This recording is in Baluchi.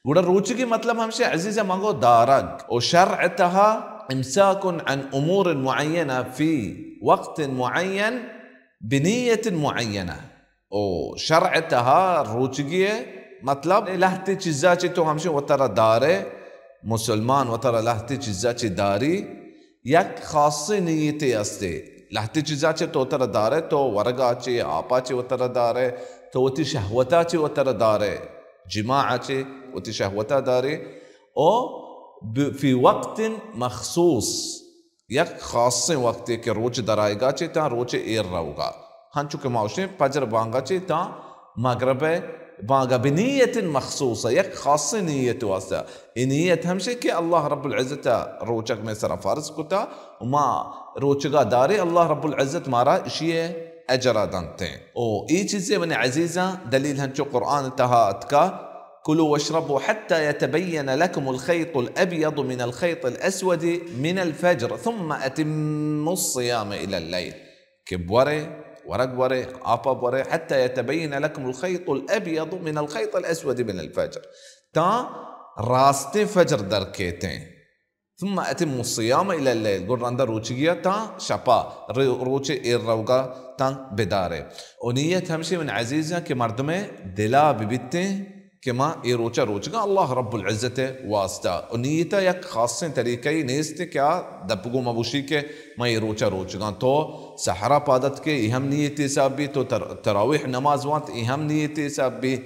گڑا روچگی مطلب ہمشی عزیزاں، من گو دارگ۔ و شرع تہا امساک عن امور معینہ فی وقت معین بنیت معینہ۔ او شرع تہا روچگی مطلب لہتے چیزا چی تو ہمشی وترا دارے، مسلمان وترا لہتے چیزا چی داری، یک خاصیں نیتے استے۔ لہتے چیزا چی تو ترا دارے، تو ورگا چی، آپا چی وترا دارے، تو وتی شہوتا چی وترا دارے، جماعا چی وتی شہوتا دارے۔ او ب-، فی وقت مخصوص، یک خاصیں وقتے کہ روچ درائیگا چی تاں روچ ایر روگا۔ ہنچو کہ ما گوشیں، فجر بانگا چی تاں مغرب بانگا بنیت مخصوصہ، یک خاصیں نیت واسطہ۔ اے نیت ہمشی کہ اللہ رب العزت روچگ میں سرا فرض کتا، و ما روچگا دارے، اللہ رب العزت مارا اشی اجرا دنتیں۔ او اے چیزے منی عزیزاں، دلیل ہنچو قرآن تہا اتکا، کلوا واشربوا حتى يتبين لكم الخيط الأبيض من الخيط الأسود من الفجر ثم أتموا الصيام إلى الليل۔ کہ بورے، ورگ بورے، آپا بورے، حتى يتبين لكم الخيط الأبيض من الخيط الأسود من الفجر، تاں راستیں فجر درکیتیں۔ ثم أتموا الصيام إلى الليل، گڑا رندا روچگیا تاں شپا، رو-، روچ ایر روگا تاں بدارے۔ و نیت ہمشی من عزیزاں کہ مردمے دلا ببیتیں کہ ما اے روچا روچگاں اللہ رب العزت واسطہ۔ و نیتا یک خاصیں طریقہ ای نیست کہ آ دپ گو مبوشی کہ ما اے روچا روچگاں۔ تو سحرا پادت کے، ای ہم نیت حساب بی، تو تر-، تراویح نماز وانت، ای ہم نیت حساب بی۔